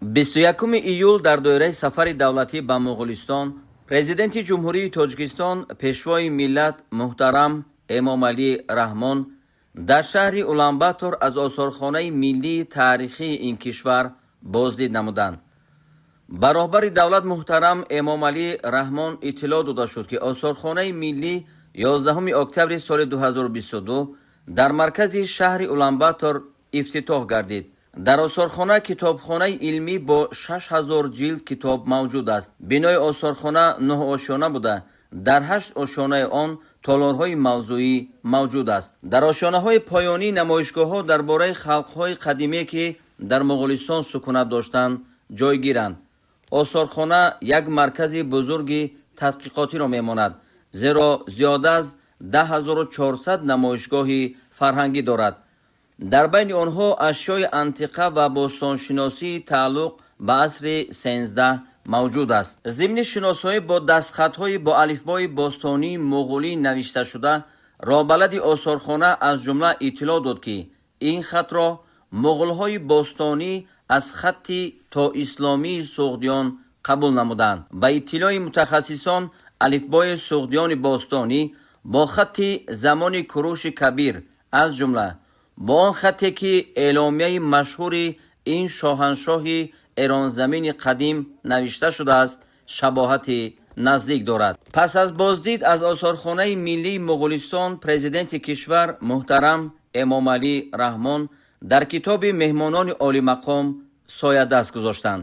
21 июл дар доираи сафари давлатӣ ба Муғулистон Президенти Ҷумҳурии Тоҷикистон, Пешвои миллат муҳтарам Эмомалӣ Раҳмон дар шаҳри Уланбатор аз осорхонаи миллии таърихии ин кишвар боздид намуданд. Ба роҳбари давлат муҳтарам Эмомалӣ Раҳмон иттилоъ дода шуд, ки осорхонаи миллӣ 11 октябри соли 2022 дар маркази шаҳри Уланбатор ифтитоҳ гардид. Дар осорхона китобхонаи илмӣ бо 6000 ҷилд китоб мавҷуд аст. Бинои осорхона нӯҳ ошёна буда, дар ҳашт ошёнаи он толорҳои мавзӯӣ мавҷуд аст. Дар ошёнаҳои поёнӣ намоишгоҳҳо дар бораи халқҳои қадиме, ки дар Муғулистон сукунат доштанд, ҷойгиранд. Осорхона як маркази бузурги тадқиқотиро мемонад, зеро зиёда аз 10 400 намоишгоҳи фарҳангӣ дорад. Дар байни онҳо ашёи антиқа ва бостоншиносии тааллуқ ба асри 13 мавҷуд аст. Зимни шиносоӣ бо дастхатҳои бо алифбои бостонии муғулӣ навишташуда, роҳбалади осорхона аз ҷумла иттилоъ дод, ки ин хатро муғулҳои бостонӣ аз хатти тоисломии суғдиён қабул намуданд. Ба иттилои мутахассисон, алифбои суғдиёни бостонӣ бо хатти замони Куруши Кабир, аз ҷумла бо он хатте, ки эъломияи машҳури ин шоҳаншоҳи эронзамини қадим навишта шудааст, шабоҳати наздик дорад. Пас аз боздид аз осорхонаи миллии Муғулистон Президенти кишвар муҳтарам Эмомалӣ Раҳмон дар китоби меҳмонони олимақом соядаст гузоштанд.